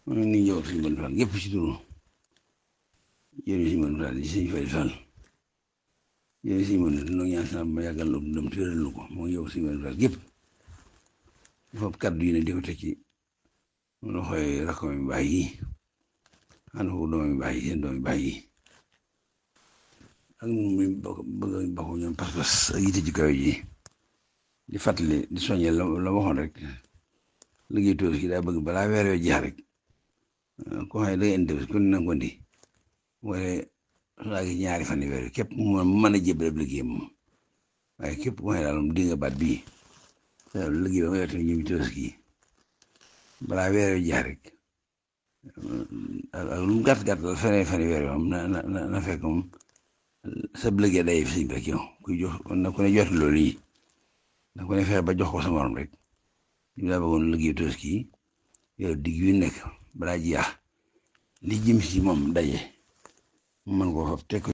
ni ñëw si mën fan yëpp ci turu yéen si mën fan di sëñ Fay Fall yéen si mën no ñaan sa ma yàggal lu dem tëral lu ko moo ñëw si mën fan yëpp foofu kaddu yi ne di ko teg ci loxoy rakkam yu baax yi ànd ko doom yu baax yi seen doom yu baax yi ak muy bëgg bokk ñoom pas-pas ak yite ci kaw ji di fàttali di soññee la waxoon rek liggéey tool ki daa bëgg balaa weer yoo jeex rek ko xam ne da ngay indi ku ne ko indi wala saa gi ñaari fan yu weer yi képp mu mën a jébbal liggéey moom waaye képp ko xam ne daal moom di nga baat bii liggéey ba nga yor tamit ñoom tool ki balaa weer yoo jeex rek ak lu mu gàtt gàtt fan yu weer yi moom na fekk moom sa liggéey day fi rek yow kuy jox na ku ne jot loolu yi na ku ne fexe ba jox ko sa morom rek ñu daa bëggoon liggéey tool ki yow digg yu nekk balaa jeex li jëm si moom daje mu mën koo fab teg ko